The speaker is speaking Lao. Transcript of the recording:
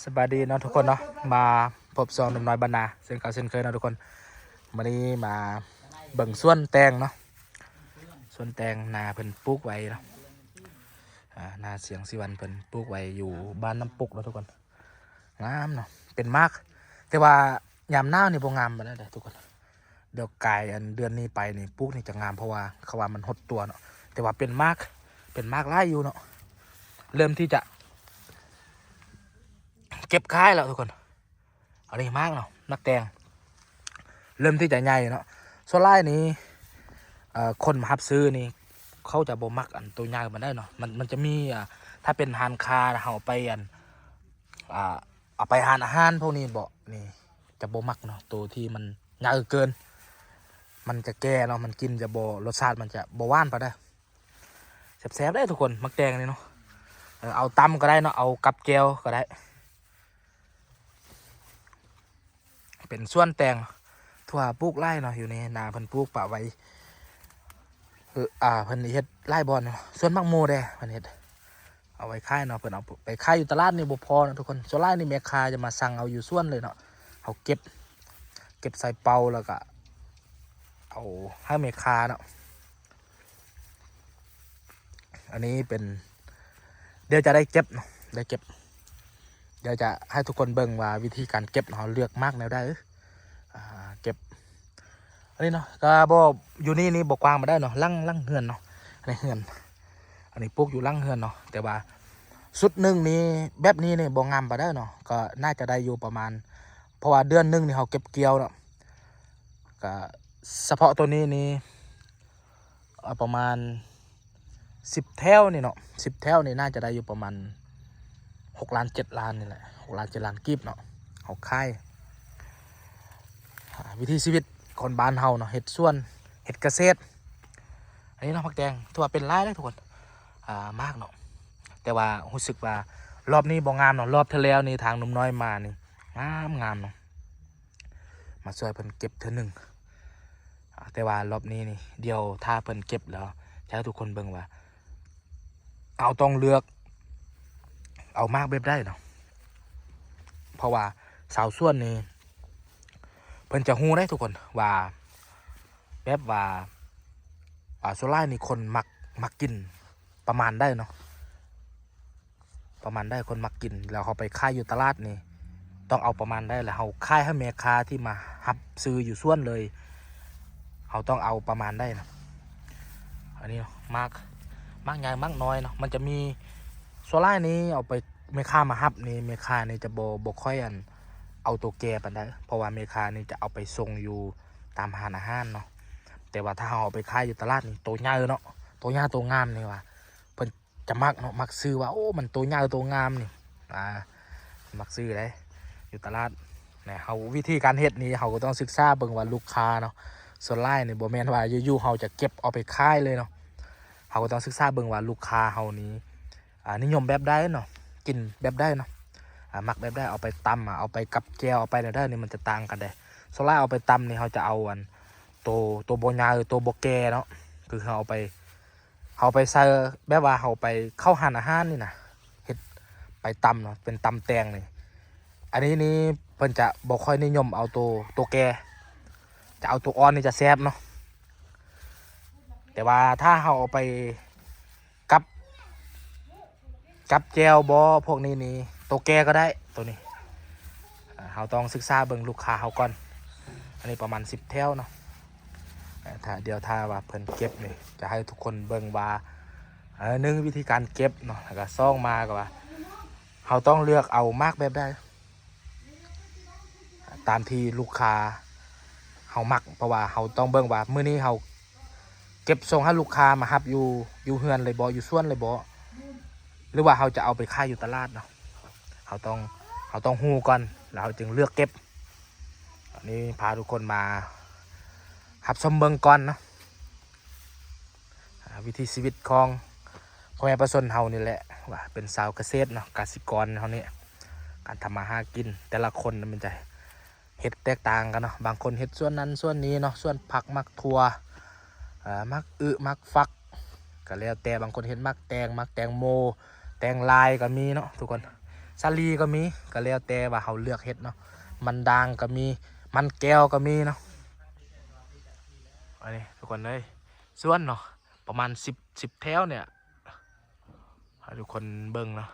ສະບາຍດີເນາະທຸກຄົນເນາະ ມາພົບຊ່ອງໜຸ່ມນ້ອຍບ້ານນາເຊັ່ນເກົ່າເຊັ່ນເຄີຍເນາະທຸກຄົນ. ມື້ນີ້ມາເບິ່ງສວນແຕງເນາະ ສວນແຕງນາເພິ່ນປູກໄວ້ເນາະ ອາ ນາສຽງສີວັນເພິ່ນປູກໄວ້ຢູ່ບ້ານນ້ຳປຸກເນາະທຸກຄົນ. ງາມເນາະ ເປັນໝາກ ແຕ່ວ່າຍາມໜາວນີ້ບໍ່ງາມປານໃດເດ້ທຸກຄົນ. ດຽວກາຍອັນເດືອນນີ້ໄປນີ້ ປູກນີ້ຈະງາມ ເພາະວ່າເຂົາວ່າມັນຫົດຕົວເນາະ. ແຕ່ວ່າເປັນໝາກ ເປັນໝາກຫຼາຍຢູ່ເນາະ ເລີ່ມທີ່ຈະເກັບຂາຍແລ້ວທຸກຄົນ. ອັນນີ້ໝາກເນາະ ໝາກແຕງ ເລີ່ມທີ່ຈະໃຫຍ່ເນາະ. ສ່ວນຫຼາຍນີ້ ເອີ ຄົນມາຮັບຊື້ນີ້ ເຂົາຈະບໍ່ມັກອັນໂຕໃຫຍ່ປານໃດເນາະ. ມັນ ມັນຈະມີ ອາ ຖ້າເປັນຮ້ານຄ້າ ເຮົາໄປອັນ ອ່າ ເອົາໄປຮ້ານອາຫານພວກນີ້ເບາະ ນີ້ຈະບໍ່ມັກເນາະ ໂຕທີ່ມັນໃຫຍ່ເກີນ ມັນຈະແກ່ເນາະ ມັນກິນຈະບໍ່ ລົດຊາດມັນຈະບໍ່ຫວານປານໃດ. ແຊບໆເດ້ທຸກຄົນ ໝາກແຕງນີ້ເນາະ ເອີ ເອົາຕຳກໍໄດ້ເນາະ ເອົາກັບແຈ່ວກໍໄດ້. ເປັນສວນແຕງ ທົ່ວປູກຫຼາຍເນາະ ຢູ່ໃນນາເພິ່ນປູກປະໄວ້ ເອີ ອ່າ ເພິ່ນເຮັດຫຼາຍບ່ອນເນາະ. ສວນໝາກໂມແດ່ ເພິ່ນເຮັດເອົາໄວ້ຂາຍເນາະ ເພິ່ນເອົາໄປຂາຍຢູ່ຕະຫຼາດນີ້ບໍ່ພໍເນາະທຸກຄົນ. ສ່ວນຫຼາຍນີ້ແມ່ຄ້າຈະມາສັ່ງເອົາຢູ່ສວນເລີຍເນາະ. ເຮົາເກັບ ເກັບໃສ່ເປົາ ແລ້ວກະເອົາໃຫ້ແມ່ຄ້າເນາະ. ອັນນີ້ເປັນ ດຽວຈະໄດ້ເກັບເນາະ ໄດ້ເກັບ ດຽວຈະໃຫ້ທຸກຄົນເບິ່ງວ່າວິທີການເກັບ ເຮົາເລືອກໝາກແນວໃດ ອ່າ ເກັບ. ອັນນີ້ເນາະ ກະບໍ່ ຢູ່ນີ້ນີ້ບໍ່ກວ້າງປານໃດເນາະ ຫຼັງ ຫຼັງເຮືອນເນາະ ໃນເຮືອນ. ອັນນີ້ປູກຢູ່ຫຼັງເຮືອນເນາະ ແຕ່ວ່າຊຸດໜຶ່ງນີ້ ແບບນີ້ນີ້ບໍ່ງາມປານໃດເນາະ ກໍໜ້າຈະໄດ້ຢູ່ປະມານ ເພາະວ່າເດືອນໜຶ່ງນີ້ເຮົາເກັບກ່ຽວເນາະ ກະສະເພາະໂຕນີ້ນີ້ ເອົາປະມານສິບແຖວນີ້ເນາະ ສິບແຖວນີ້ໜ້າຈະໄດ້ຢູ່ປະມານຫົກລ້ານເຈັດລ້ານນີ້ແຫຼະ ຫົກລ້ານເຈັດລ້ານກີບເນາະ ເຮົາຂາຍ. ອາ ວິຖີຊີວິດຄົນບ້ານເຮົາເນາະ ເຮັດສວນ ເຮັດກະເສດ. ອັນນີ້ເນາະ ໝາກແຕງ ຖືວ່າເປັນຫຼາຍເດ້ທຸກຄົນ ອາ ໝາກເນາະ ແຕ່ວ່າຮູ້ສຶກວ່າລອບນີ້ບໍ່ງາມເນາະ. ລອບເທື່ອແລ້ວນີ້ ທາງໜຸ່ມນ້ອຍມານີ້ ງາມໆເນາະ ມາຊ່ວຍເພິ່ນເກັບເທື່ອໜຶ່ງ ອາ ແຕ່ວ່າລອບນີ້ນີ້ ດຽວຖ້າເພິ່ນເກັບແລ້ວ ຈະໃຫ້ທຸກຄົນເບິ່ງວ່າ ເຮົາຕ້ອງເລືອກເອົາໝາກແບບໃດເນາະ ເພາະວ່າຊາວສວນນີ້ ເພິ່ນຈະຮູ້ໄດ້ທຸກຄົນວ່າ ແບບວ່າ ອາ ສ່ວນຫຼາຍນີ້ຄົນມັກ ມັກກິນປະມານໃດເນາະ ປະມານໃດຄົນມັກກິນ ແລ້ວເຮົາໄປຂາຍຢູ່ຕະຫຼາດນີ້ ຕ້ອງເອົາປະມານໃດ ແລ້ວເຮົາຂາຍໃຫ້ແມ່ຄ້າທີ່ມາຮັບຊື້ຢູ່ສວນເລີຍ ເຮົາຕ້ອງເອົາປະມານໃດນະ. ອັນນີ້ເນາະ ໝາກ ໝາກໃຫຍ່ໝາກນ້ອຍເນາະ ມັນຈະມີ ສ່ວນຫຼາຍນີ້ເອົາໄປ ແມ່ຄ້າມາຮັບນີ້ ແມ່ຄ້ານີ້ຈະບໍ່ ບໍ່ຄ່ອຍອັນ ເອົາໂຕແກ່ປານໃດ ເພາະວ່າແມ່ຄ້ານີ້ຈະເອົາໄປສົ່ງຢູ່ຕາມຮ້ານອາຫານເນາະ. ແຕ່ວ່າຖ້າເຮົາເອົາໄປຂາຍຢູ່ຕະຫຼາດນີ້ ໂຕໃຫຍ່ເນາະ ໂຕໃຫຍ່ໂຕງາມນີ້ວ່າ ເພິ່ນຈະມັກເນາະ ມັກຊື້ວ່າ ໂອ້ ມັນໂຕໃຫຍ່ໂຕງາມນີ້ ອາ ມັກຊື້ໄດ໋ ຢູ່ຕະຫຼາດນະ. ເຮົາ ວິທີການເຮັດນີ້ ເຮົາກໍຕ້ອງສຶກສາເບິ່ງວ່າລູກຄ້າເນາະ ສ່ວນຫຼາຍນີ້ບໍ່ແມ່ນວ່າຢູ່ໆເຮົາຈະເກັບເອົາໄປຂາຍເລີຍເນາະ. ເຮົາກໍຕ້ອງສຶກສາເບິ່ງວ່າລູກຄ້າເຮົານີ້ ອາ ນິຍົມແບບໃດເນາະ ກິນແບບໃດເນາະ ອາ ມັກແບບໃດ ເອົາໄປຕຳ ອາ ເອົາໄປກັບແຈ່ວ ເອົາໄປແນວໃດນີ້ ມັນຈະຕ່າງກັນເດ້. ສ່ວນຫຼາຍເອົາໄປຕຳນີ້ ເຮົາຈະເອົາອັນ ໂຕ ໂຕບໍ່ໃຫຍ່ ໂຕບໍ່ແກ່ເນາະ ຄືເຮົາເອົາໄປ ເຮົາໄປໃສ່ ແບບວ່າເຮົາໄປເຂົ້າຮ້ານອາຫານນີ້ນະ ເຮັດ ໄປຕຳເນາະ ເປັນຕຳແຕງນີ້. ອັນນີ້ນີ້ເພິ່ນຈະບໍ່ຄ່ອຍນິຍົມເອົາໂຕ ໂຕແກ່ ຈະເອົາໂຕອ່ອນນີ້ຈະແຊບເນາະ. ແຕ່ວ່າຖ້າເຮົາເອົາໄປກັບ ກັບແຈ່ວບໍ ພວກນີ້ນີ້ ໂຕແກ່ກໍໄດ້ໂຕນີ້. ເຮົາຕ້ອງສຶກສາເບິ່ງລູກຄ້າເຮົາກ່ອນ. ອັນນີ້ປະມານສິບແຖວເນາະ. ເອີ ຖ້າ ດຽວຖ້າວ່າເພິ່ນເກັບນີ້ ຈະໃຫ້ທຸກຄົນເບິ່ງວ່າ ເອີ ໜຶ່ງ ວິທີການເກັບເນາະ ແລ້ວກໍສອງມາກໍວ່າ ເຮົາຕ້ອງເລືອກເອົາໝາກແບບໃດ ຕາມທີ່ລູກຄ້າເຮົາມັກ ເພາະວ່າເຮົາຕ້ອງເບິ່ງວ່າມື້ນີ້ເຮົາເກັບສົ່ງໃຫ້ລູກຄ້າມາຮັບຢູ່ ຢູ່ເຮືອນເລີຍບໍ ຢູ່ສວນເລີຍບໍ ຫຼືວ່າເຮົາຈະເອົາໄປຂາຍຢູ່ຕະຫຼາດເນາະ. ເຮົາຕ້ອງ ເຮົາຕ້ອງຮູ້ກ່ອນ ແລ້ວເຮົາຈຶ່ງເລືອກເກັບ. ອັນນີ້ພາທຸກຄົນມາຮັບຊົມເບິ່ງກ່ອນເນາະ ອາ ວິຖີຊີວິດຂອງພໍ່ແມ່ປະຊາຊົນເຮົານີ້ແຫຼະ ວ່າເປັນຊາວກະເສດເນາະ ກະສິກອນເຮົານີ້ ການທຳມາຫາກິນແຕ່ລະຄົນມັນຈະເຮັດແຕກຕ່າງກັນເນາະ. ບາງຄົນເຮັດສວນນັ້ນສວນນີ້ເນາະ ສວນຜັກ ໝາກຖົ່ວ ເອີ ໝາກອຶ ໝາກຝັກ ກໍແລ້ວແຕ່. ບາງຄົນເຮັດໝາກແຕງ ໝາກແຕງໂມ ແຕງລາຍກໍມີເນາະທຸກຄົນ. ສາລີກໍມີ ກໍແລ້ວແຕ່ວ່າເຮົາເລືອກເຮັດເນາະ. ມັນດາງກໍມີ ມັນແກ້ວກໍມີເນາະ. ອັນນີ້ທຸກຄົນເອີຍ ສວນເນາະ ປະມານສິບ ສິບແຖວນີ້ ໃຫ້ທຸກຄົນເບິ່ງເນາະ.